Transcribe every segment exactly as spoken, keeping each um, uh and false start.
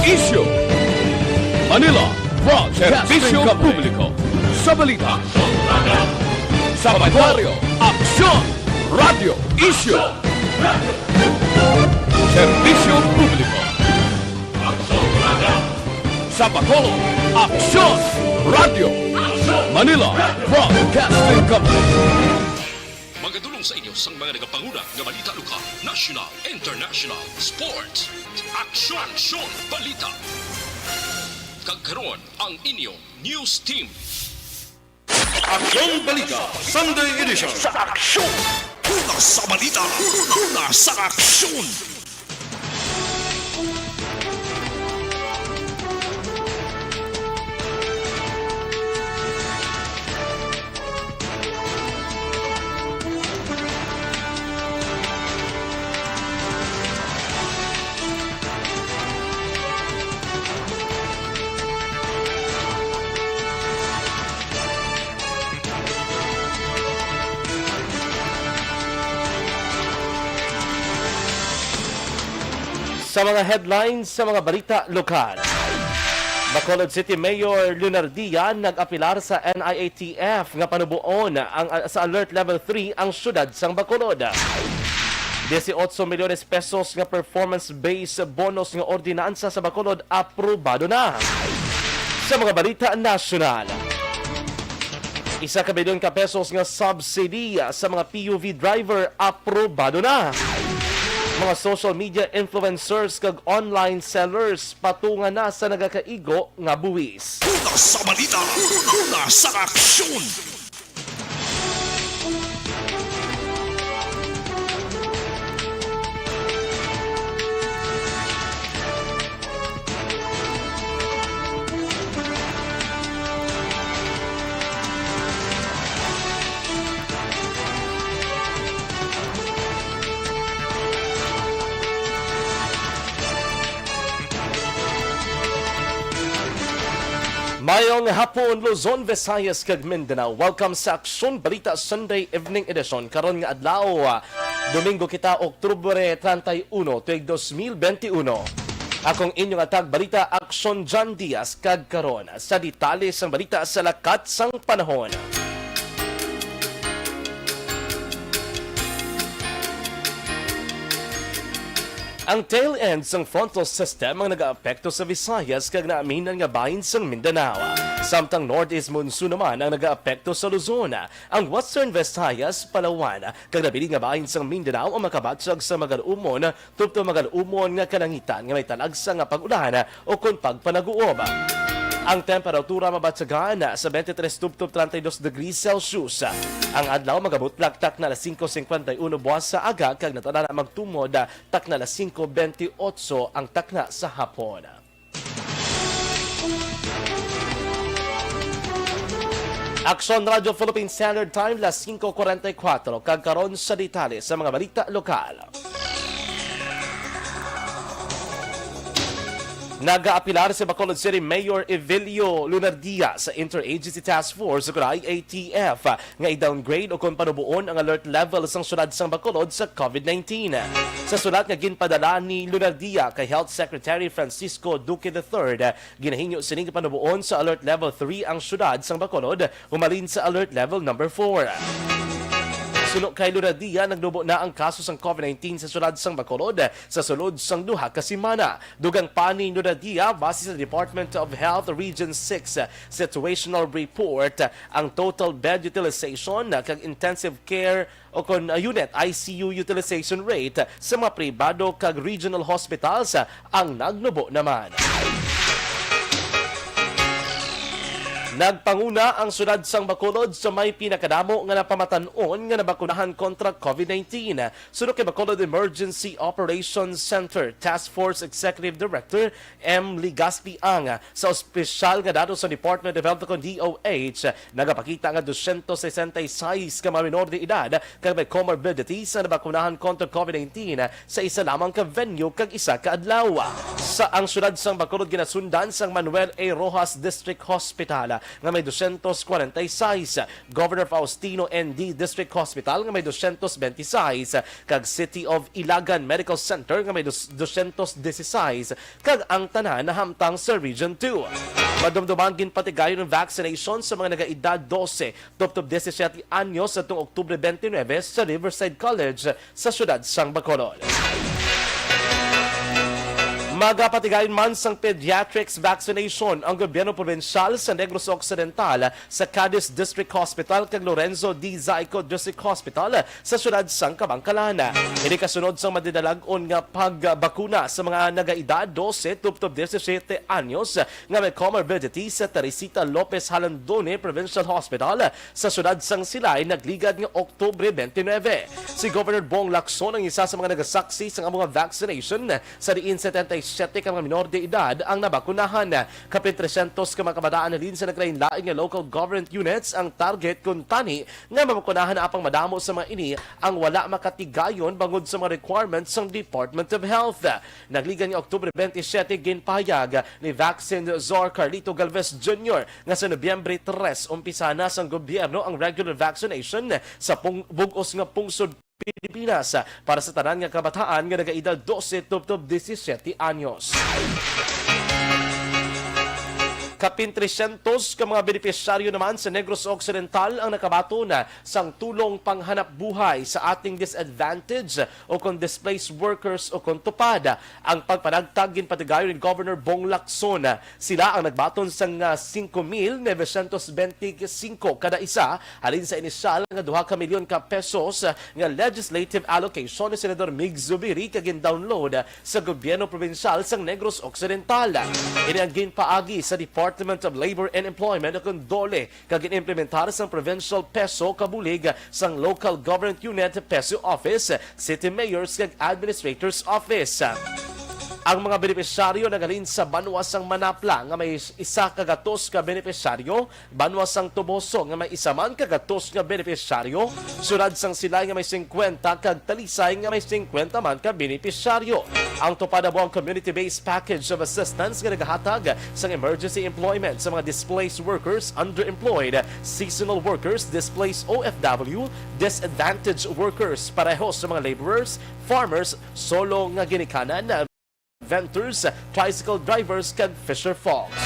Isyu. Manila, Broadcasting Serbisyo Company. Publiko. Sa balita. Sa komentaryo, aksyon. Radyo, isyu. Serbisyo publiko. Sa Bacolod, aksyon. Radyo. Manila, Broadcasting Company. Magadulong sa inyo sang mga nagapanguna nga balita lokal, national, international, sports, aksyon, aksyon, balita. Kag karon ang inyo news team. Aksyon Balita, Sunday Edition. Sa aksyon! Una sa balita, una sa aksyon! Sa mga headlines sa mga balita lokal. Bacolod City Mayor Lunardia nag-apilar sa N I A T F nga panuboon ang, sa Alert Level three ang siyudad sang Bacolod. Dieciocho milyones pesos nga performance-based bonus nga ordinansa sa Bacolod aprobado na. Sa mga balita nasyonal, isa ka bilyon ka pesos nga subsidy sa mga P U V driver aprobado na. Mga social media influencers kag online sellers patunga na sa nagakaigo nga buwis. Una sa balita, una sa aksyon. Mayong hapon, Luzon, Visayas, kag Mindanao. Welcome sa Aksyon Balita Sunday Evening Edition. Karon nga adlaw, ah, Domingo kita, Oktubre treinta y uno, tuig dos mil benti uno. Akong inyo nga tagbalita, Aksyon John Diaz, kag karon sa detalye sang balita sa lakat sang panahon. Ang tail end sang frontal system ang nagaapekto sa Visayas kag naaminan nga bahin sang Mindanao. Samtang northeast monsoon naman ang nagaapekto sa Luzon, ang Western Visayas, Palawan, kag nabilin nga bahin sang Mindanao ang makabatyag sa magal-umon tubtob magal-umon nga kalangitan nga may talagsa nga pag-ulan ukon pagpanaguob. Ang temperatura mabatyagan sa twenty-three tubtob treinta y dos degrees Celsius. Ang adlaw magabutlak takna alas singko cincuenta y uno buwas sa aga kag natala na magtumod takna alas singko benti otso ang takna sa hapon. Aksyon Radyo Philippine Standard Time, las singko cuarenta y cuatro, kag karon sa detalye sa mga balita lokal. Nagaapilar si Bacolod City Mayor Evelio Lunardia sa Interagency Task Force, ukon I A T F, nga i-downgrade o kon panuboon ang alert level sang siyudad sang Bacolod sa COVID nineteen. Sa sulat nga ginpadala ni Lunardia kay Health Secretary Francisco Duque the third, ginahingyo sining panuboon sa Alert Level three ang siyudad sang Bacolod humalin sa Alert Level Number four. Suno kay Lunardia, nagnubo na ang kaso sang COVID nineteen sa siyudad sang Bacolod sa sulod sang duha ka semana. Dugang pa ni Lunardia, base sa Department of Health Region six Situational Report, ang total bed utilization kag intensive care o kon, uh, unit, I C U utilization rate sa mga pribado kag regional hospitals, uh, ang nagnubo naman. Nagpanguna ang siyudad sang Bacolod sa may pinakadamo nga napamatan-on nga nabakunahan kontra COVID nineteen. Suno kay Bacolod Emergency Operations Center Task Force Executive Director M. Legaspi Ang, sa opisyal nga datos sa Department of Health o kon D O H, nagapakita nga dosyentos sesenta y seis ka mga minor de edad kag may comorbidities ang nabakunahan kontra COVID nineteen sa isa lamang ka venue kag isa ka adlaw. Sa ang siyudad sang Bacolod ginasundan sang Manuel A. Roxas District Hospital, nga may dosyentos kwarenta y seis, Governor Faustino N D District Hospital nga may dosyentos benti seis, kag City of Ilagan Medical Center nga may dos-, dosyentos dieciséis, kag ang tanan nahamtang sa Region two. Madumduman ginpatigayon ang vaccination sa mga nagaedad dose tubtob disisiete anyos atong Oktubre twenty-nine sa Riverside College sa siyudad sang Bacolod. Magapatigayon man sang pediatrics vaccination ang gobyerno probinsyal sa Negros Occidental, sa Cadiz District Hospital kag Lorenzo D. Zaico District Hospital sa siyudad sang Kabankalan. Ini kasunod sang madinalag-on nga pagbakuna sa mga nagaedad dose tubtob disisiete anyos nga may comorbidity sa Teresita Lopez Jalandone Provincial Hospital sa siyudad sang Silay nagligad nga Oktubre twenty-nine. Si Governor Bong Lacson ang isa sa mga nagasaksi sang amo nga vaccination, sa diin setenta y siyete ka mga minor de edad ang nabakunahan. Kapin tresyentos ka mga kabataan halin sa naglain-lain nga local government units ang target, kuntani nga mabakunahan na apang madamo sa mga ini ang wala makatigayon bangod sa mga requirements sang Department of Health. Nagligan nga Oktubre twenty-seven, ginpahayag ni Vaccine Czar Carlito Galvez Junior nga sa Nobyembre tres, umpisa na sang gobyerno ang regular vaccination sa pung-, bug-os nga pungsod Pilipinas para sa tanan nga kabataan nga nagaedad dose tubtob disisiete anyos. Kapin tresyentos ka mga benepisyaryo naman sa Negros Occidental ang nakabaton sang tulong panghanapbuhay sa ating disadvantaged o kon displaced workers o kon TUPAD. Ang pagpanagtag ginpatigayon ni Governor Bong Lacson. Sila ang nagbaton sang, ah, singko mil novecientos benti singko kada isa halin sa inisyal nga duha ka milyon ka pesos, ah, nga legislative allocation ni Senador Mig Zubiri kag gin-download sa gobyerno probinsyal sang Negros Occidental. Ini ang ginpaagi sa Department of Labor and Employment o kon DOLE kag gin-implementar sang provincial PESO kabulig sang local government unit, PESO office, city mayors kag administrators office. Ang mga benepisyaryo naghalin sa banwa sang Manapla nga may isa ka gatos ka benepisyaryo, banwa sang Toboso nga may isa man ka gatos nga benepisyaryo, siyudad sang Silay nga may singkwenta kag Talisay nga may singkwenta man ka benepisyaryo. Ang TUPAD amo ang community-based package of assistance nga nagahatag sang emergency employment sa mga displaced workers, underemployed, seasonal workers, displaced O F W, disadvantaged workers, pareho sa mga laborers, farmers, solo nga ginikanan, vendors, tricycle drivers, kag fisher folks.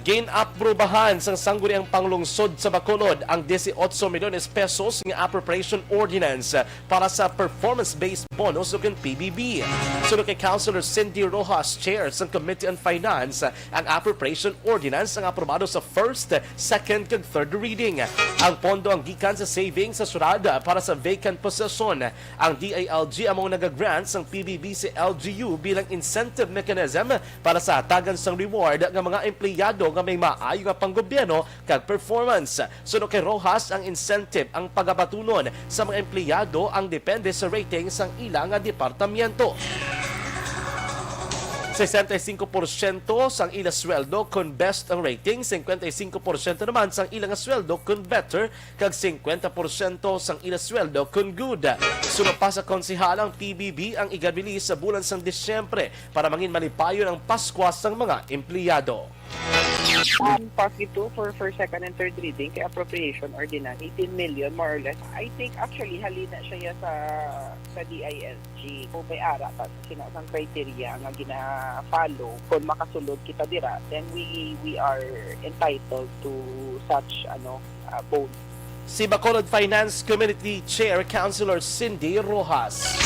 Gin-aprubahan sang Sangguniang Panglungsod sa Bacolod ang dieciocho milyones pesos nga appropriation ordinance para sa performance-based bonus o kon P B B. Suno kay Councilor Cindy Rojas, chair sang Committee on Finance, ang appropriation ordinance ang aprobado sa first, second, kag third reading. Ang pondo ang gikan sa savings sa syudad para sa vacant position. Ang D I L G amo ang nagagrant sang P B B sa L G U bilang incentive mechanism para sa hatagan sang reward nga mga empleyado nga may maayo nga panggobyerno kag performance. Suno kay Rojas, ang incentive ang pagabatunon sa mga empleyado ang depende sa rating sang ila nga departamento. Sesenta y cinco por ciento sang ila sweldo kon best ang rating, cincuenta y cinco por ciento naman sang ila nga sweldo kon better, kag cincuenta por ciento sang ila sweldo kon good. Suno pa sa konsehal, ang P B B ang igabili sa bulan sang Disyembre para mangin malipayon ang Paskwa sang mga empleyado. Um, PASC two for first, second, and third reading kay appropriation ordinance, eighteen million more or less. I think actually halina siya ya sa sa D I L G. Kung may ara pa sa sinasang criteria nga gina-follow, kung makasulod kita dira, then we we are entitled to such ano uh, bonus. Si Bacolod Finance Committee Chair Councilor Cindy Rojas.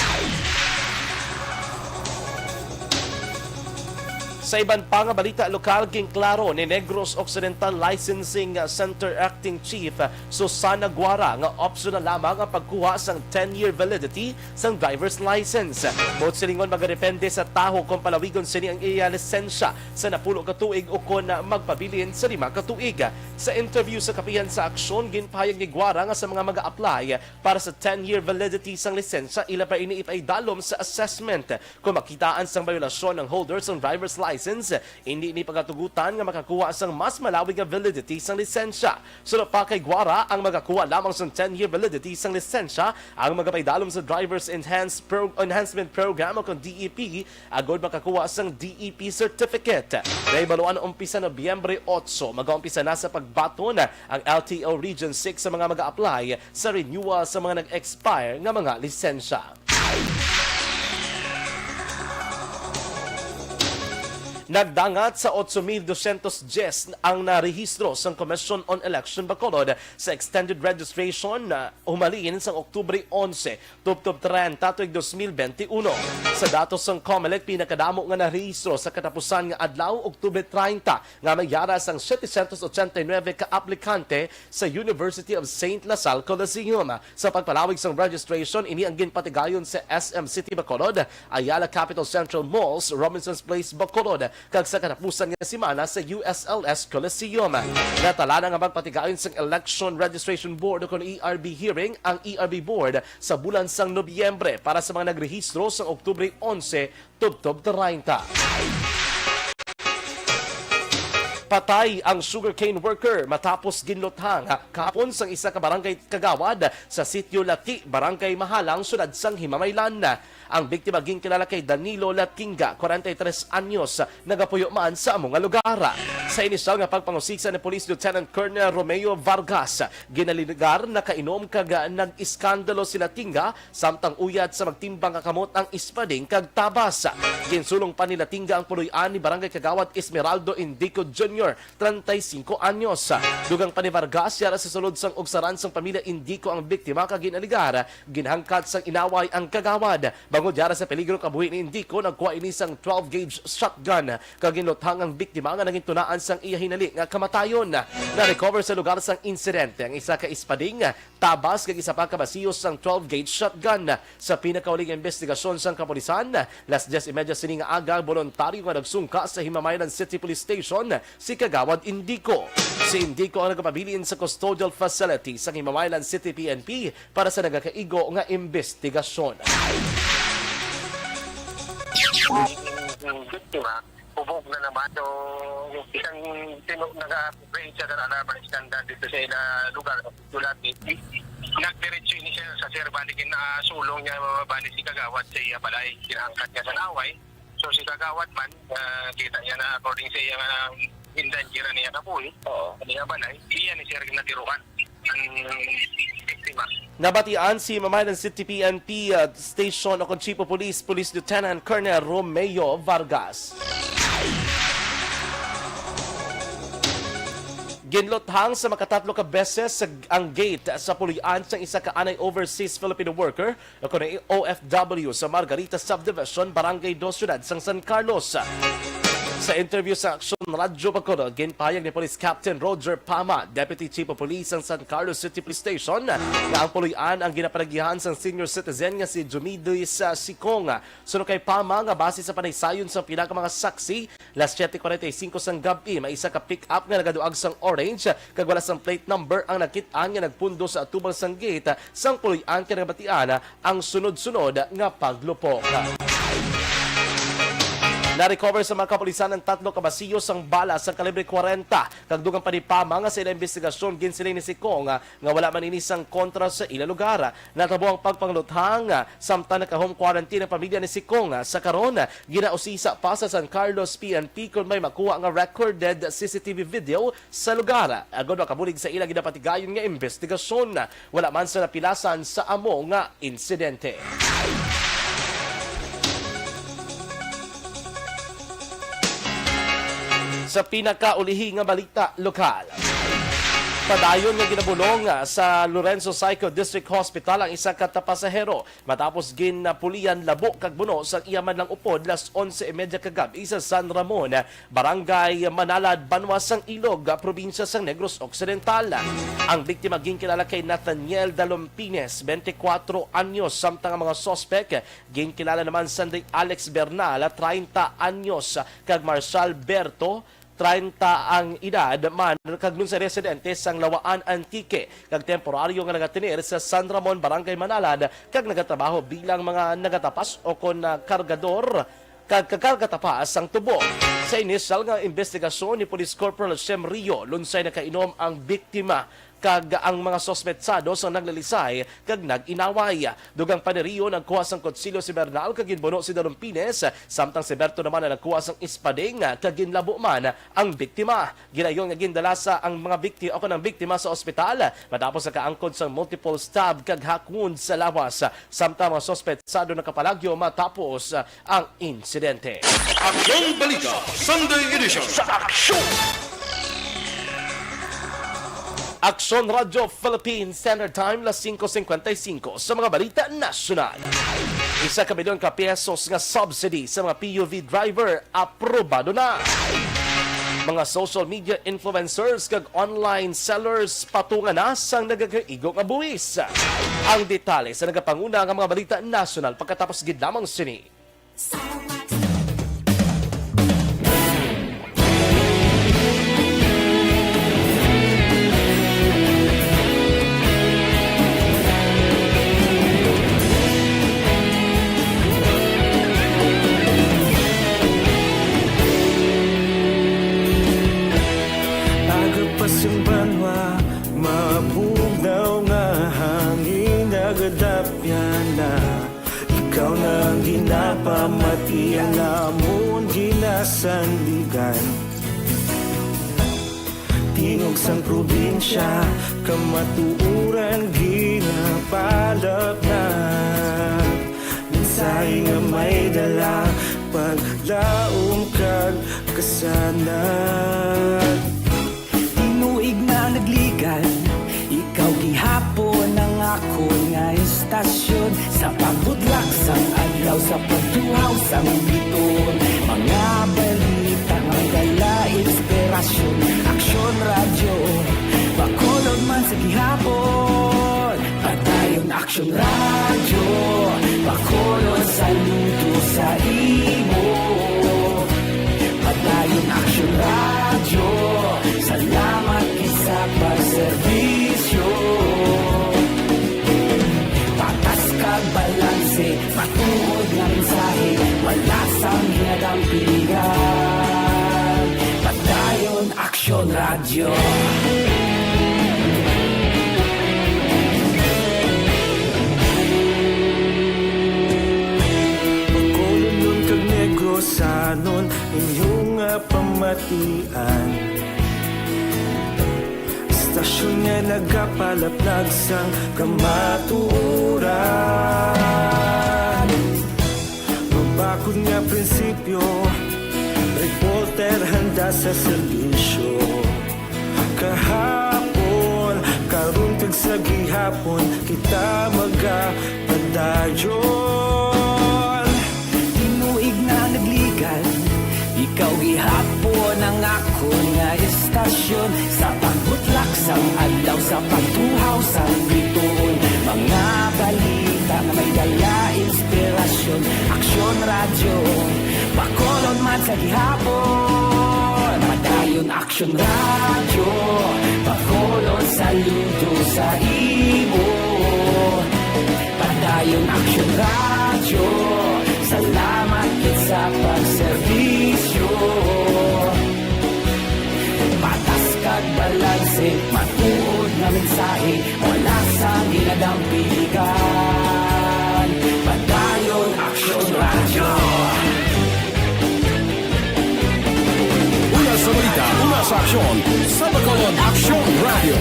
Sa iban pa nga balita lokal, ginklaro ni Negros Occidental Licensing Center Acting Chief Susana Guara nga optional lamang ang pagkuha sang ten-year validity sang driver's license. Buot silingon, magadepende sa tawo kung palawigon sini ang iya lisensya sa napulo ka tuig o kon magpabilin sa lima ka tuig. Sa interview sa Kapihan sa Aksyon, ginpahayag ni Guara nga sa mga mag-a-apply para sa ten-year validity sang lisensya, ila pa ini ipaidalom sa assessment. Kung makitaan sang bayolasyon ang holder sang driver's license, license, hindi ini pagatugutan nga makakuha sang mas malawig nga validity sang lisensya. Suno pa kay Guara, ang makakuha lamang sang ten-year validity sang lisensya ang magapaidalom sa Driver's Enhance Pro-, Enhancement Program o kon D E P, agod makakuha sang D E P certificate. Nahibaluan, umpisa Nobyembre otso, magaumpisa na sa pagbaton ang L T O Region six sa mga mag-a-apply sa renewal sa mga nag-expire nga mga lisensya. Nagdangat sa otso mil dosyentos diyes ang narehistro sang Commission on Election Bacolod sa extended registration, ah, humalin sang Oktubre onse tubtob treinta tuig dos mil benti uno. Sa datos sang Comelec, pinakadamo nga narehistro sa katapusan nga adlaw, Oktubre treinta, nga may yara sang setecientos ochenta y nuebe ka aplikante sa University of Saint La Salle Coliseum. Sa pagpalawig sang registration, ini ang ginpatigayon sa S M City Bacolod, Ayala Capital Central Malls, Robinson's Place Bacolod, kag sa katapusan nga semana sa U S L S Coliseum. Natala na nga magpatigayon sang Election Registration Board o kon E R B hearing ang E R B Board sa bulan sang Nobyembre para sa mga nagrehistro sang Oktubre onse tubtob treinta. Patay ang sugarcane worker matapos ginluthang kahapon sang isa ka barangay kagawad sa Sitio Lati, Barangay Mahalang, Siyudad sang Himamaylan. Ang biktima ginkilala kay Danilo Latinga, kwarenta y tres anyos, nagapuyo man sa amo nga lugar. Sa inisyal nga pagpangusisa ni Police Lieutenant Colonel Romeo Vargas, ginaligar, nakainom kag nag-iskandalo si Latinga samtang uyat sa magtimbang nga kamot ang ispading kag tabas. Ginsulong pa ni Latinga ang puloy-an ni Barangay Kagawad Esmeraldo Indico Junior, treinta y cinco anyos. Dugang pa ni Vargas, yara sa sulod sang ugsaran sang pamilya Indico ang biktima kag ginaligar, ginhangkat sang inaway ang kagawad. Bangod yara sa peligro kabuhi ni Indico, nagkuha ini sang twelve gauge shotgun kag ginluthang ang biktima nga naging tunaan sang iya hinali nga kamatayon. Na-recover sa lugar sang insidente ang isa ka ispading, tabas kag isa pa ka basiyo sang twelve gauge shotgun. Sa pinakauli nga investigasyon sang kapulisan, las dyes y media sini nga aga, boluntaryo nga nagsungka sa Himamaylan City Police Station si Kagawad Indico. Si Indico ang nagapabilin sa custodial facility sang Himamaylan City P N P para sa nagakaigo nga investigasyon. Biktima, hubog na naman. So, isang tinu-, nag-create siya ng alarm and scandal dito sa ila lugar, Dulati. Nagdiretso ini siya sa sir, balik na sulong niya, balik si Kagawad sa iya balay. Kinahangkat niya sa naway. So, si Kagawad man, ah, kita niya na according sa iya nga in danger na niya kabuhi. Oo. Niya balay, iya ni sir natiruhan ang biktima. Nabatian si Himamaylan City P N P, uh, Station o kon Chief of Police, Police Lieutenant Colonel Romeo Vargas. Ginluthang sa makatatlo ka beses sa, ang gate sa puloy-an sang isa ka anay overseas Filipino worker o kon O F W sa Margarita Subdivision, Barangay Dos, Siyudad sang San Carlos. Sa interview sa Aksyon Radyo Bacolod, ginpahayag ni Police Captain Roger Pama, Deputy Chief of Police sang San Carlos City Police Station, nga ang puloy-an ang ginapanagihan sang senior citizen nga si Jumidis, ah, Sikong. Suno kay Pama, nga base sa panaysayon sang pila ka mga saksi, las siete cuarenta y cinco sang gab-i, may isa ka pick-up nga nagaduag sang orange kag wala sang plate number ang nakit-an nga nagpundo sa atubang sang gate sang puloy-an kag nabatian ang sunod-sunod nga paglupok. Na-recover sa mga kapulisan ang tatlo ka basiyo sang bala sang kalibre kwarenta, kag dugang pa ni Pama nga sa ila investigasyon, ginsiling ni Sikong nga wala man ini sang kontra sa ila lugar. Natabo ang pagpangluthang, samtang naka-home quarantine ang pamilya ni Sikong. Sa karon, ginausisa pa sa San Carlos P N P kon may makuha nga recorded C C T V video sa lugar, agod makabulig sa ila ginapatigayon nga investigasyon. Wala man sa napilasan sa amo nga insidente. Sa pinakaulihi nga balita lokal, padayon nga ginabulong sa Lorenzo Saico District Hospital ang isa ka tapasahero matapos ginpulian labo kag buno sang iya man lang upod las onse y media kagab-i sa San Ramon, Barangay Manalad, Banwa sang Ilog, probinsya sang Negros Occidental. Ang biktima ginkilala kay Nathaniel Dalompines, twenty-four anyos, samtang ang mga suspek ginkilala naman sanday Alex Bernal, treinta anyos, kag Marshall Berto, treinta ang edad man, kag nunsay residente sang Lawaan, Antique, kag temporaryo nga nagatener sa San Ramon, Barangay Manalad, kag nagatrabaho bilang mga nagatapas o kon, ah, kargador kag kakal katapas ang tubo. Sa inisyal nga imbestigasyon ni Police Corporal Shem Rio, lunsay nakainom ang biktima kag ang mga suspetsado sang naglalisay kag nag-inaway. Dugang pa ni Rio, nagkuha sang kutsilyo si Bernal kag ginbuno si Dalon Pines, samtang si Berto naman ang nagkuha sang espading kag ginlabo man ang biktima. Gilayon nga gindala sa ang mga biktima o ang biktima sa ospital matapos nakaangkon sang multiple stab kag hack wounds sa lawas, samtang mga suspetsado nakapalagyo matapos ang insidente. Aksyon Balita Sunday Edition. Sa Aksyon! Aksyon Radyo Philippines Standard Time, las singko singkwenta y singko. Sa mga balita nasyonal, isa ka milyon ka pesos nga subsidy sa mga P U V driver aprobado na. Mga social media influencers kag online sellers patunga na sang nagakaigo nga buhis. Ang detalye sa nagapanguna nga mga balita nasyonal pagkatapos gid lamang sini. Aga pa sing banwa, mabugnaw nga hangin, nagadapyan na. Ikaw na ang ginapamati, ang amon ginasandigan. Tingog sang probinsya, kamatuoran ginapalapnat. Mensahe nga may dala, paglaom kag kasanag. Tinuig na nagligad, ikaw gihapon ang akon nga istasyon. Sa pagbutlak sang adlaw, sa pagtuhaw sang biton, mga balita nga may dala inspirasyon. Aksyon Radyo, Bacolod man sa gihapon. Padayon Aksyon Radyo, Bacolod, saludo sa imo. Padayon Aksyon Radyo, salamat gid sa pagserbisyo. Patas kag balanse, matuod nga mensahe, wala sang ginadampigan. Padayon Aksyon Radyo. Bacolodnon kag Negrosanon, inyo nga pamatian. Istasyon nga nagapalaplag sang kamatuoran. Mabakod nga prinsipyo, reporter handa sa serbisyo. Kahapon, karon kag sa gihapon, kita magapadayon. Tinuig na nagligad, ikaw gihapon ang akon nga istasyon. Sa pagbutlak sang adlaw, sa pagtuhaw sang bituon, mga balita nga may dala inspirasyon. Aksyon Radyo, Bacolod man sa gihapon. Padayon Aksyon Radyo, Bacolod, saludo sa imo. Padayon Aksyon Radyo, salamat gid sa pagserbisyo. Patas kag balanse, matuod nga mensahe, wala sang ginadampigan. Padayon Aksyon Radyo. Una sa balita, una sa aksyon, sa Bacolod Aksyon Radyo.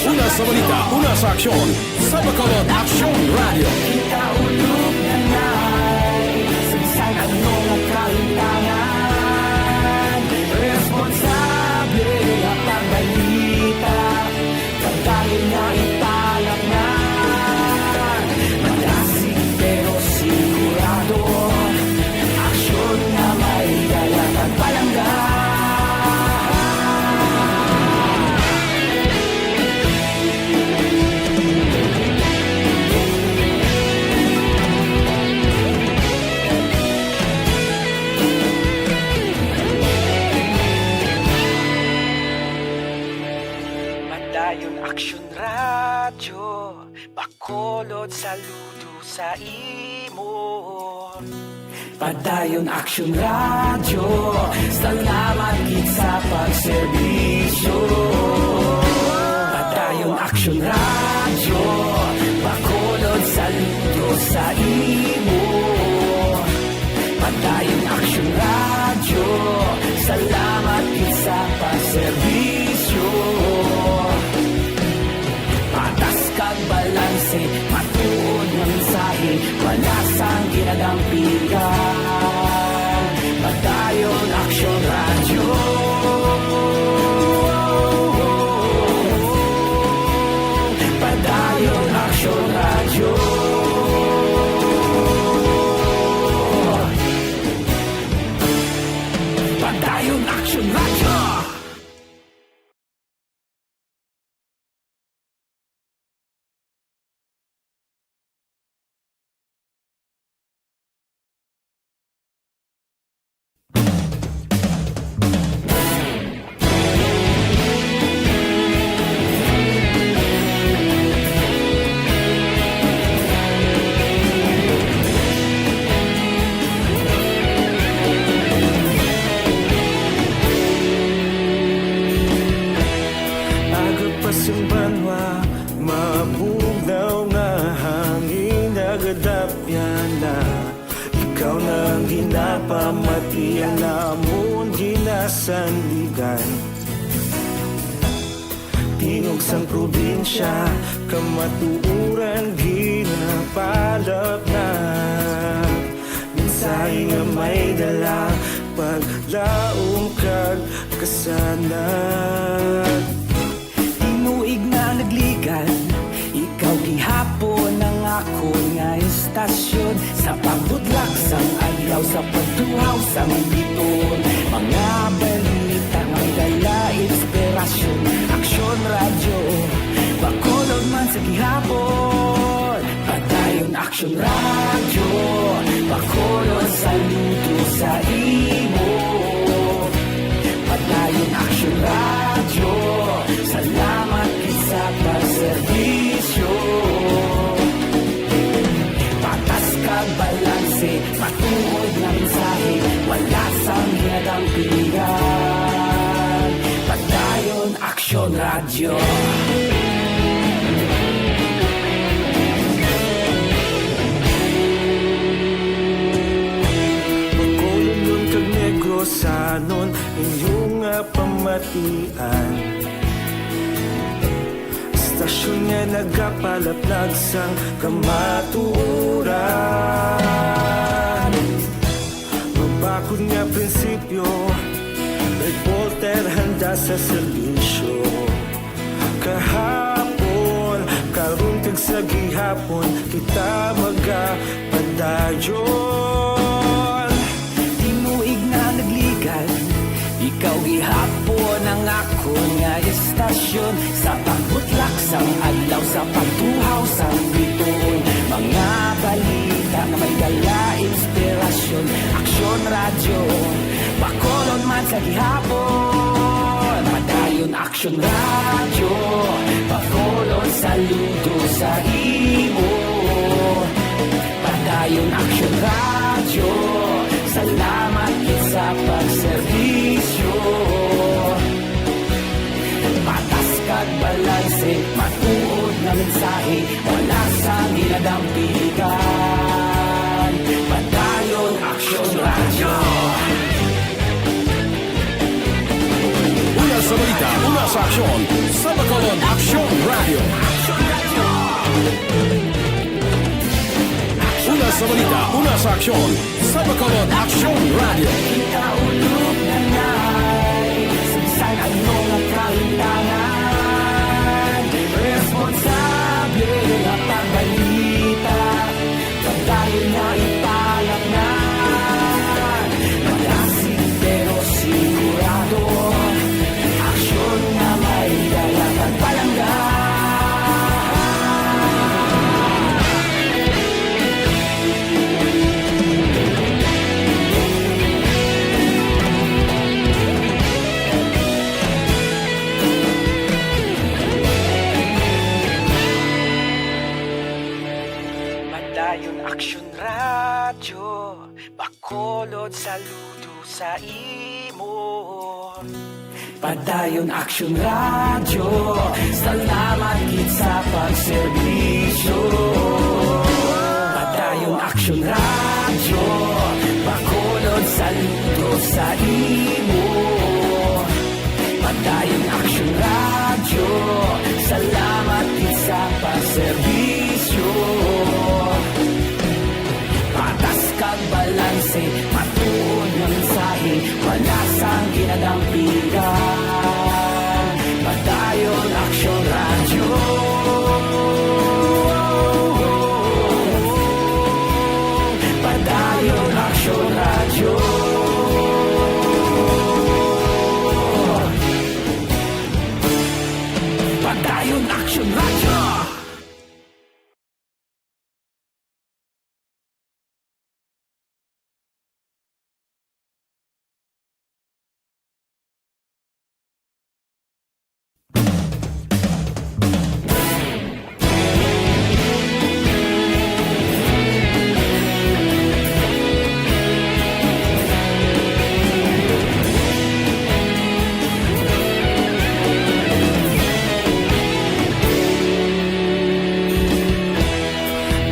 Una sa balita, una sa aksyon, sa Bacolod Aksyon Radyo. Kita ulog na nai, sa bisan ano nga kahitangan, responsable nga pagbalita, pagdali nga ipalaknag, madasig pero sigurado, aksyon nga may dala kag palangga. Padayon Aksyon Radyo, Bacolod, saludo Sa imo. Padayon Aksyon Radyo, salamat gid sa pagserbisyo. Padayon Aksyon Radyo, Bacolod, saludo sa imo. Padayon Aksyon Radyo, salamat gid sa pagserbisyo. Patas kag balanse, matuod nga mensahe, wala sang ginadampigan. Padayon Aksyon Radyo. Padayon Aksyon Radyo. Padayon Aksyon Radyo. Aga pa sing banwa, mabugnaw nga hangin nagadapyan na. Ikaw na ang ginapamatian namon ginasandigan. Tingog sang probinsya, kamatuoran ginapalapnag. Mensahe nga may dala, paglaom kag kasanag. Tinuig na nagligan, ikaw gihapon ang akon nga istasyon. Sa pagbutlak sang adlaw, sa pagtuhaw sang biton, mga balita nga may dala inspirasyon. Aksyon Radyo, Bacolod man sa gihapon. Padayon Aksyon Radyo, Bacolod, saludo sa imo. Padayon Aksyon Radyo, salamat gid sa pagserbisyo. Patas kag balanse, matuod nga mensahe, wala sang ginadampigan. Padayon Aksyon Radyo. Bacolodnon kag Negrosanon, inyo nga pamatian. Istasyon nga nagapalaplag sang kamatuoran. Mabakod nga prinsipyo, reporter handa sa serbisyo. Kahapon, karon kag sa gihapon, kita magapadayon. Tinuig na nagligan, ikaw gihapon ang akon nga istasyon. Sa pagbutlak sang adlaw, sa pagtuhaw sang bituon, mga balita nga may dala inspirasyon. Aksyon Radyo, Bacolod man sa gihapon. Padayon Aksyon Radyo, Bacolod, saludo sa imo. Padayon Aksyon Radyo, salamat gid sa pagserbisyo. Patas kag balanse, matuod nga mensahe, wala sang ginadampigan. Padayon Aksyon Radyo. Una sa balita, una sa aksyon, sa Bacolod Aksyon Radyo. Una sa balita, una sa aksyon, sa Bacolod Aksyon Radyo. Ikaulog na na'y sa bisan ano nga kahitangan, responsable nga pagbalita. Padayon na ipalapngan, malasig pero sigurado. Aksyon nga may dala kag palangga. Dayon Aksyon Radyo, bakulod saludo sa imo. Padayon Aksyon Radyo, salamat gid sa pagserbisyo. Padayon Aksyon Radyo, bakulod saludo sa imo. Padayon Aksyon Radyo, salamat gid sa pagserbisyo. Patas kag balanse, matuod nga mensahe, wala sang ginadampigan. Padayon Aksyon Radyo. Padayon Aksyon Radyo. Padayon Aksyon Radyo.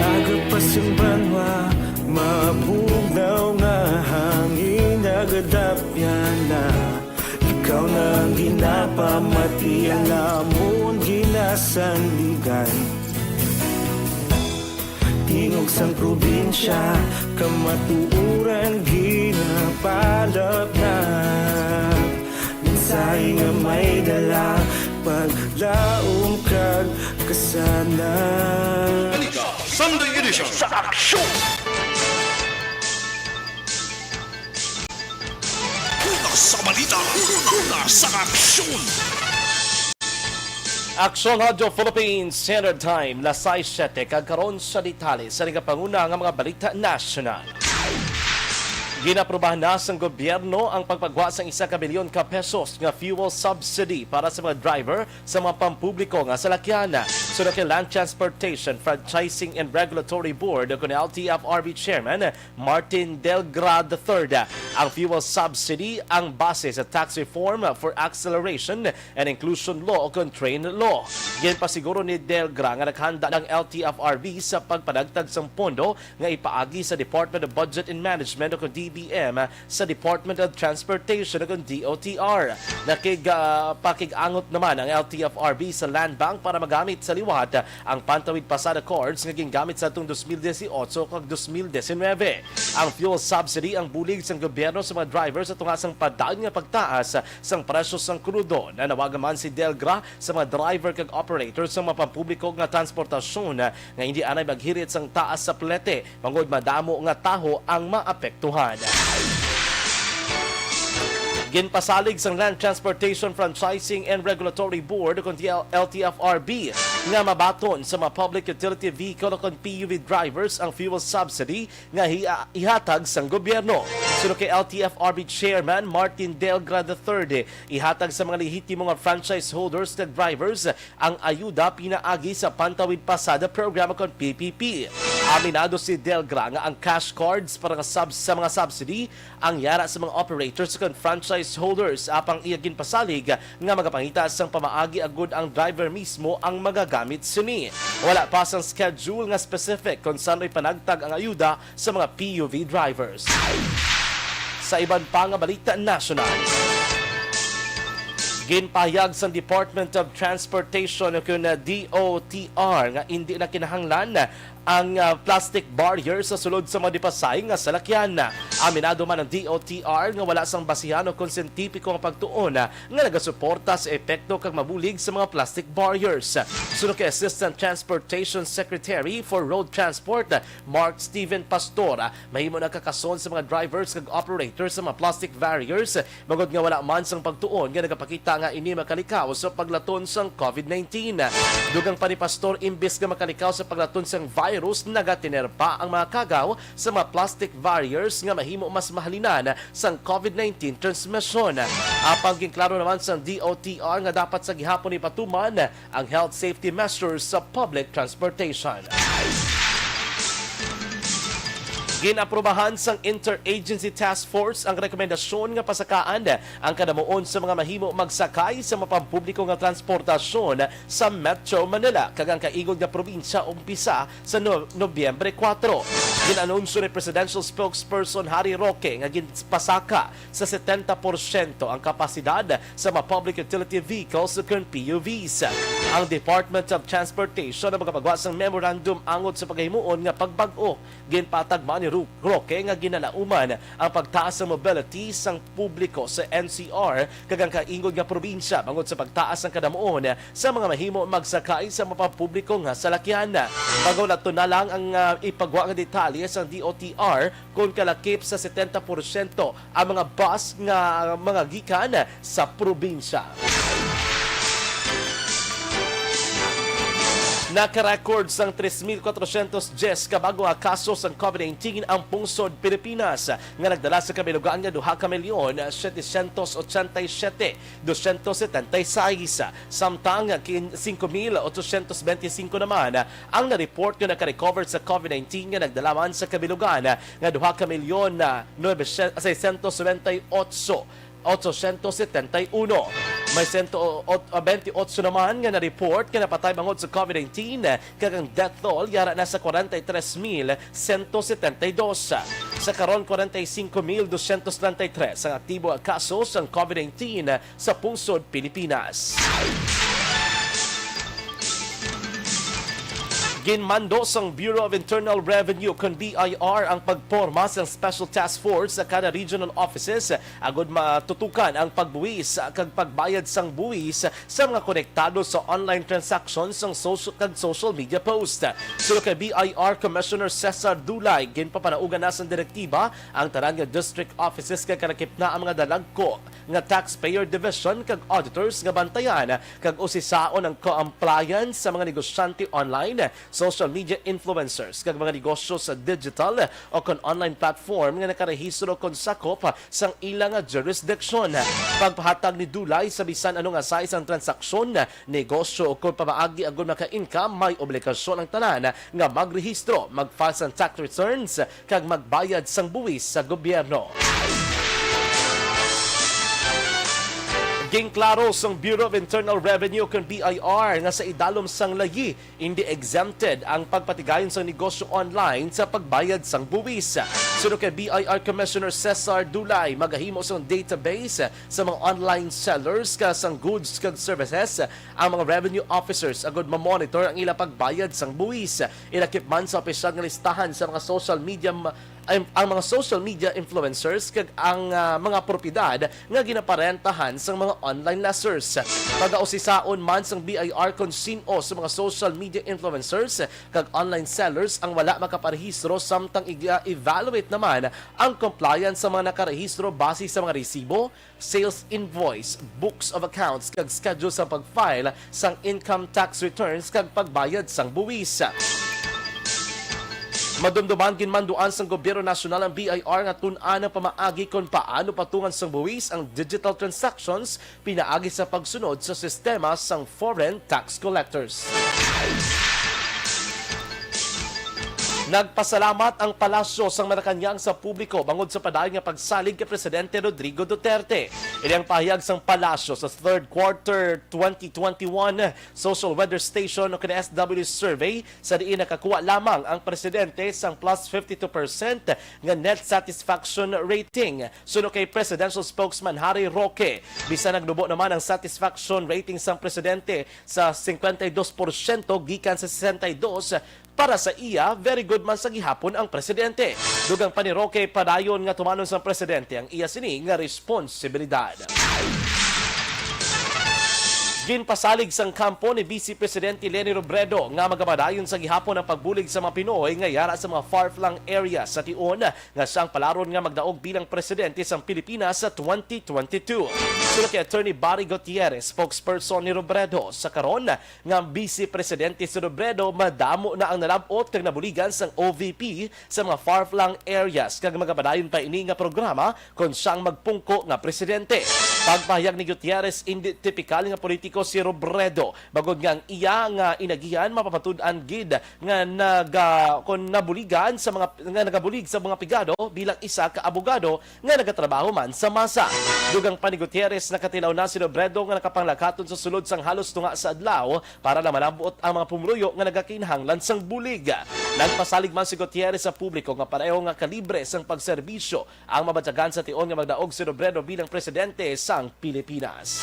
Aga pa sing banwa, mabugnaw nga hangin, nagadapyan na. Ikaw na ang ginapamati, ang amon ginasandigan. Tingog sang probinsya, kamatuoran ginapalapnap. Mensahe nga may dala, paglaom kag kasanag. Balita Sunday Edition sa Aksyon. Una sa balita, una sa aksyon. Aksyon Radyo Philippines Standard Time, las sais siyete, kag karon sa detalye sa nagapanguna nga mga balita nasyonal. Ginaprubahan na sang gobyerno ang pagpagwa sang isa ka bilyon ka pesos nga fuel subsidy para sa mga driver sa mga pampubliko nga salakyan. Suno kay Land Transportation Franchising and Regulatory Board o kun L T F R B Chairman Martin Delgra the third, ang fuel subsidy ang base sa Tax Reform for Acceleration and Inclusion Law o kun TRAIN Law. Ginpasiguro ni Delgra nga naghanda ang L T F R B sa pagpanagtag sang pondo nga ipaagi sa Department of Budget and Management o kun D B M sa Department of Transportation o kun D O T R. Nakig-, ah, pakig-angot naman ang L T F R B sa Land Bank para magamit sa liwat ang Pantawid Pasada Accords nga gingamit sa atong dos mil dieciocho kag dos mil diecinuebe. Ang fuel subsidy ang bulig sang gobyerno sa mga driver sa tunga sang padayon nga pagtaas sang presyo sang krudo. Nanawagan man si Delgra sa mga driver kag operator sa mga pampubliko nga transportasyon nga hindi anay maghirit sang taas sa plete, bangod madamo nga taho ang maapektuhan. Ginpasalig sang Land Transportation Franchising and Regulatory Board, o kun L T F R B, nga mabaton sa mga public utility vehicle o kun P U V drivers ang fuel subsidy nga hi-, ihatag sang gobyerno. Suno kay L T F R B Chairman Martin Delgra the third, ihatag sa mga lehitimo nga franchise holders kag drivers ang ayuda pinaagi sa Pantawid Pasada Program o kun P P P. Aminado si Delgra nga ang cash cards para nga subs-, sa mga subsidy ang yara sa mga operators o kun franchise holders, apang iya ginpasalig nga magapangita sang pamaagi agud ang driver mismo ang magagamit sini. Wala pa sang schedule nga specific kon san-o ipanagtag ang ayuda sa mga P U V drivers. Sa iban pa nga balita nasyonal, ginpahayag sang Department of Transportation o kun D O T R nga indi na kinahanglan ang, ah, plastic barrier sa sulod sa mga dipasay nga salakyan. Aminado man ang D O T R nga wala sang basihan o kon siyentipiko nga pagtuon, ah, nga nagasuporta sa epekto kag mabulig sa mga plastic barriers. Suno kay Assistant Transportation Secretary for Road Transport, Mark Steven Pastor, ah, mahimo na kakason sa mga drivers kag operators sa mga plastic barriers, bangod nga wala man sang pagtuon nga nagapakita nga ini makalikaw sa paglaton sang COVID nineteen. Dugang pa ni Pastor, imbis nga makalikaw sa paglaton sang virus, nagatener pa ang mga kagaw sa mga plastic barriers nga mahimo mas mahalinan sang COVID nineteen transmission. Apang ginklaro naman sang D O T R nga dapat sa gihapon ipatuman ang health safety measures sa public transportation. Inaprubahan sang Interagency Task Force ang rekomendasyon nga pasakaan ang kadamuon sa mga mahimo magsakay sa mapampubliko nga transportasyon sa Metro Manila, kag ang kaingod nga probinsya umpisa sa No-, Nobyembre kuwatro. Gin-anunsyo ni Presidential Spokesperson Harry Roque nga ginpasaka sa setenta porsyento ang kapasidad sa mga public utility vehicles ukon P U Vs. Ang Department of Transportation ang magapagwa sang memorandum angot sa paghimuon nga pagbag-o. Ginpatagma ni Ru-, Roque nga ginalauman ang pagtaas sa mobility sang publiko sa N C R kag ang kaingod nga probinsya bangod sa pagtaas sang kadamuon sa mga mahimo magsakay sa mapapubliko nga salakyan. Pagulaton na lang ang, ah, ipagwa nga detalye sang D O T R kon kalakip sa setenta porsyento ang mga bus nga mga gikan sa probinsya. Naka-record sang tres mil kwatrosyentos dyes ka bag-o nga kaso sang COVID nineteen ang pungsod Pilipinas, nga nagdala sa kabilugan nga duha ka milyon setecientos ochenta y siete doscientos setenta y seis, samtang kin-, singko mil ochocientos benti singko naman ang na-report nga naka-recover sa COVID nineteen, nga nagdala man sa kabilugan nga duha ka milyon, ah, nuebe, seiscientos nobenta y ocho, ochocientos setenta y uno. May sento, ot-, ah, benti otso naman nga na-report nga napatay bangod sa COVID nineteen, kag ang death toll yara na sa kwarenta y tres mil sento setenta y dos. Sa karon, kwarenta y singko mil dosyentos treinta y tres ang aktibo nga kaso sang COVID nineteen sa pungsod Pilipinas. Ginmando sang Bureau of Internal Revenue kon B I R ang pagporma sang Special Task Force sa kada regional offices agud matutukan ang pagbuhis kag pagbayad sang buhis sa mga konektado sa online transactions sang social, kag social media post. Suno kay B I R Commissioner Cesar Dulay, ginpapanaugan na sang direktiba ang tanan nga district offices kag kalakip na ang mga dalagko nga Taxpayer Division kag auditors nga bantayan kag usisaon ang compliance sa mga negosyante online, social media influencers, kag mga negosyo sa digital o kon online platform nga nakarehistro kon sakop sang ila nga jurisdiction. Pagpahatag ni Dulay, sa bisan ano nga size ang transaksyon, negosyo, o kon pamaagi agud maka-income, may obligasyon ang tanan nga magrehistro, mag-file sang tax returns, kag magbayad sang buwis sa gobyerno. Ginklaro sang Bureau of Internal Revenue kon B I R nga sa idalom sang layi, indi exempted ang pagpatigayon sang negosyo online sa pagbayad sang buwis. Suno kay B I R Commissioner Cesar Dulay, magahimo sang database sa mga online sellers kag sang goods kag services ang mga revenue officers agud ma-monitor ang ila pagbayad sang buwis. Ilakip man sa opisyal nga listahan sa mga social media ma-, ang, ang mga social media influencers kag ang, ah, mga propiedad nga ginaparentahan sang mga online lessors. Pagausisaon man sang B I R kon sin-o sa mga social media influencers kag online sellers ang wala makaparehistro, samtang i-, evaluate naman ang compliance sa mga nakarehistro base sa mga resibo, sales invoice, books of accounts, kag schedule sa pag-file sang income tax returns kag pagbayad sang buwis. Madumduman, ginmanduan sang Gobyerno Nasyonal ang B I R nga tun-an ang pamaagi kon paano patungan sang buwis ang digital transactions pinaagi sa pagsunod sa sistema sang foreign tax collectors. Nagpasalamat ang Palasyo sang Malacañang sa publiko bangod sa padayon nga pagsalig kay Presidente Rodrigo Duterte. Ini ang pahayag sang Palasyo sa third quarter twenty twenty-one Social Weather Station o kini S W survey, sa diin nakakuha lamang ang presidente sang plus fifty-two percent nga net satisfaction rating. Suno kay Presidential Spokesman Harry Roque, bisan nagnubo naman ang satisfaction rating sang presidente sa singkwenta y dos porsyento gikan sa sesenta y dos, para sa iya, very good man sa gihapon ang presidente. Dugang pa ni Roque, padayon nga tumanon sang presidente ang iya sini nga responsibilidad. Ginpasalig sang kampo ni Vice Presidente Leni Robredo nga magapadayon sa gihapon ang pagbulig sa mga Pinoy nga yara sa mga far-flung areas sa tion nga siya ang palaron nga magdaog bilang presidente sang Pilipinas sa twenty twenty-two. Suno kay Attorney Barry Gutierrez, spokesperson ni Robredo, sa karon nga Vice Presidente si Robredo, madamo na ang nalab-ot kag nabuligan sang O V P sa mga far-flung areas, kag magapadayon pa ini nga programa kon siya ang magpungko nga presidente. Pagpahayag ni Gutierrez, indi tipikal nga politiko si Robredo, bangod nga ang iya nga inagihan mapamatud-an gid nga naga-, kon nabuligan sa mga, nga nagabulig sa mga pigado bilang isa ka abogado nga nagatrabaho man sa masa. Dugang pa ni Gutierrez, nakatilaw na si Robredo nga nakapanglakaton sa sulod sang halos tunga sa adlaw para lang malab-ot ang mga pumuluyo nga nagakinahanglan sang bulig. Nagpasalig man si Gutierrez sa publiko nga pareho nga kalibre sang pagserbisyo ang mabatyagan sa tion nga magdaog si Robredo bilang presidente sang Pilipinas.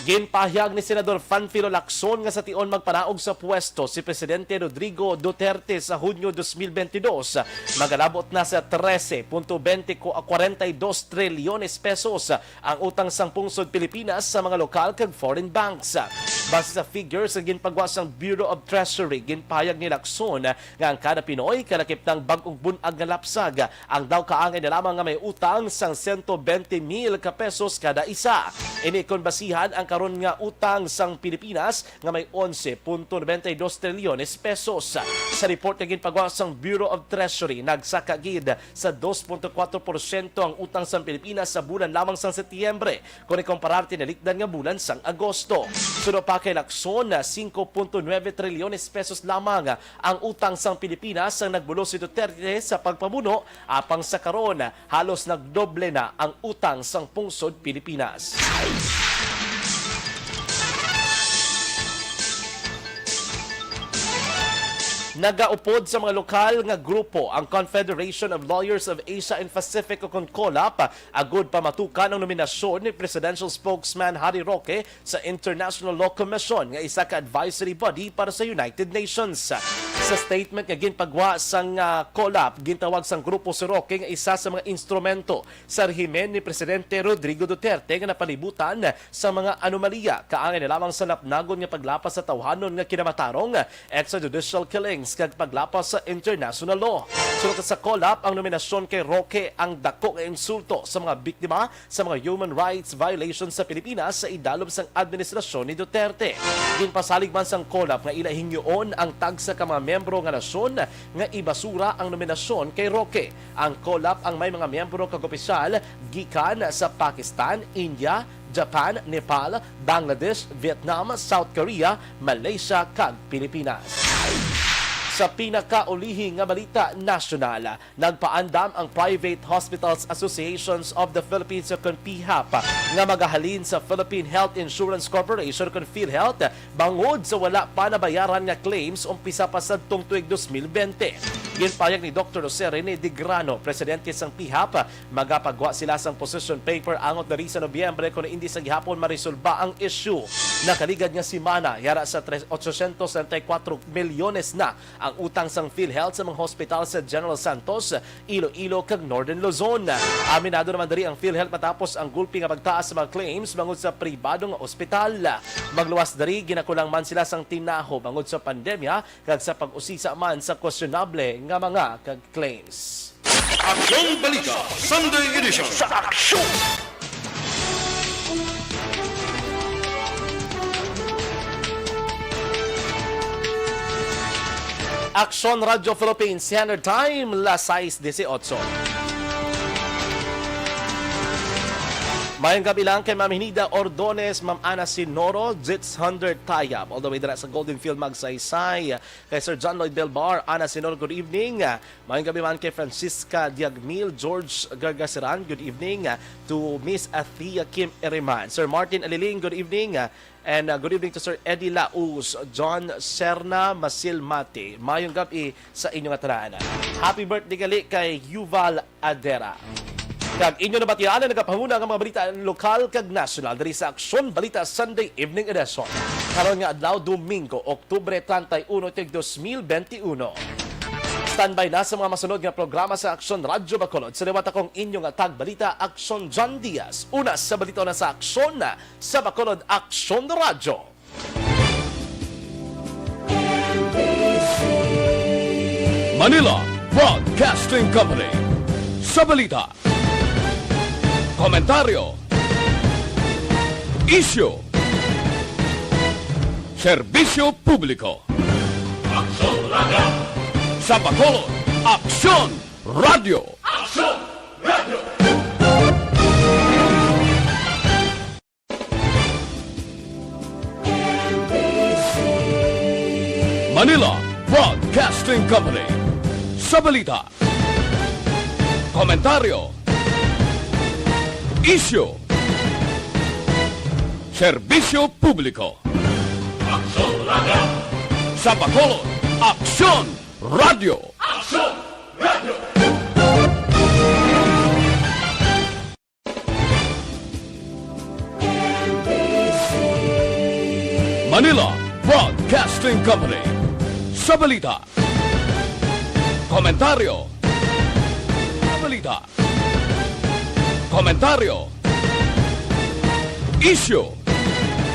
Ginpahayag ni Senador Panfilo Lacson nga sa tion magpanaog sa pwesto si Presidente Rodrigo Duterte sa Hunyo dos mil bentidós, magalabot na sa trese punto bente ko-, kwarenta y dos trilyones pesos ang utang sang pungsod Pilipinas sa mga lokal kag foreign banks. Base sa figures nga ginpagwa sang Bureau of Treasury, ginpahayag ni Lacson nga ang kada Pinoy kalakip ng bag-ong bunag nga lapsag. Ang daw kaangay na lamang nga may utang sang sento bente mil ka pesos kada isa. Ini kon basihan ang karon nga utang sang Pilipinas nga may onse punto nobenta y dos trilyones pesos. Sa report nga ginpagawa sang Bureau of Treasury, nagsaka gid sa dos punto kuwatro porsyento ang utang sang Pilipinas sa bulan lamang sang Setyembre kon ikumparar tinalikdan nga bulan sang Agosto. Suno pa kay Lacson, singko punto nuebe trilyones pesos lamang ang utang sang Pilipinas sang nagbulos si Duterte sa pagpamuno, apang sa karon, halos nagdoble na ang utang sang pungsod Pilipinas. Nagaupod sa mga lokal nga grupo ang Confederation of Lawyers of Asia and Pacific, o kon COLAP, agud pamatukan ang nominasyon ni Presidential Spokesman Harry Roque sa International Law Commission nga isa ka advisory body para sa United Nations. Sa statement nga ginpagwa sang, ah, COLAP, gintawag sang grupo si Roque nga isa sa mga instrumento sa rehimen ni Presidente Rodrigo Duterte nga napalibutan sa mga anomalya, kaangay na lamang sa napnagon nga paglapas sa tawhanon nga kinamatarong, extrajudicial killings, kag paglapas sa international law. Suno sa COLAP, ang nominasyon kay Roque ang dako nga insulto sa mga biktima sa mga human rights violations sa Pilipinas sa idalom sang administrasyon ni Duterte. Ginpasalig man sang COLAP nga ila hingyoon ang tagsa ka mga miyembro nga nasyon nga ibasura ang nominasyon kay Roque. Ang COLAP ang may mga miyembro kag opisyal gikan sa Pakistan, India, Japan, Nepal, Bangladesh, Vietnam, South Korea, Malaysia, kag Pilipinas. Sa pinakaulihi nga balita nasyonal, nagpaandam ang Private Hospitals Associations of the Philippines, o kon PHAP, nga magahalin sa Philippine Health Insurance Corporation, kon PhilHealth, bangod sa wala pa nabayaran nga claims umpisa pa sadtong tuig dos mil bente. Ginpahayag ni Doktor Jose Rene Digrano, presidente sang PHAP, magapagwa sila sang position paper angot diri sa Nobyembre kon indi sa gihapon maresolba ang issue. Nakaligad nga semana, yara sa tres-, otsosyentos treinta y kuwatro milyones na ang utang sang PhilHealth sa mga hospital sa General Santos, Iloilo, kag Northern Luzon. Aminado naman diri ang PhilHealth matapos ang gulpi nga pagtaas sa mga claims bangod sa pribado nga ospital. Magluwas diri, ginakulang man sila sang tinaho bangod sa pandemya kag sa pag-usisa man sa questionable nga mga kag claims. Aksyon Balita Sunday Edition. Sa aksyon! Aksyon Radyo Philippines Standard Time, las sais dieciocho. Mayong gabi lang kay Ma'am Hinida Ordones, Ma'am Ana Sinoro, Jits Hundred Tayab, all the way dira sa Golden Field, Magsaysay. Kay Sir John Lloyd Belbar, Ana Sinoro, good evening. Mayong gabi man kay Francisca Diagmil, George Gargaseran, good evening. To Miss Athea Kim Eriman. Sir Martin Aliling, good evening. And, uh, good evening to Sir Eddie Laus, John Serna Masilmate. Mayong gabi sa inyo nga tanan. Happy birthday gali kay Yuval Adera. Kag inyo nabatian ang nagapahuna nga mga balita lokal kag nasyonal diri sa Aksyon Balita Sunday Evening Edition. Karon nga adlaw, Domingo, Oktubre treinta y uno, tuig dos mil benti uno. Standby na sa mga masunod nga programa sa Aksyon Radyo Bacolod. Sa liwat, akong inyo nga tagbalita, Aksyon John Diaz. Una sa balita na sa Aksyon, sa Bacolod Aksyon Radyo. Manila Broadcasting Company. Sa balita, komentaryo, isyu, serbisyo publiko. Aksyon Radyo. Sa Bacolod, Aksyon Radyo. Aksyon Radyo. Manila Broadcasting Company. Sa balita, komentaryo, isyu, serbisyo publiko. Aksyon Radio. Sa Bacolod, Aksyon Radio. Aksyon Radio. Manila Broadcasting Company. Sa balita, komentaryo, sa balita, komentaryo, isyu,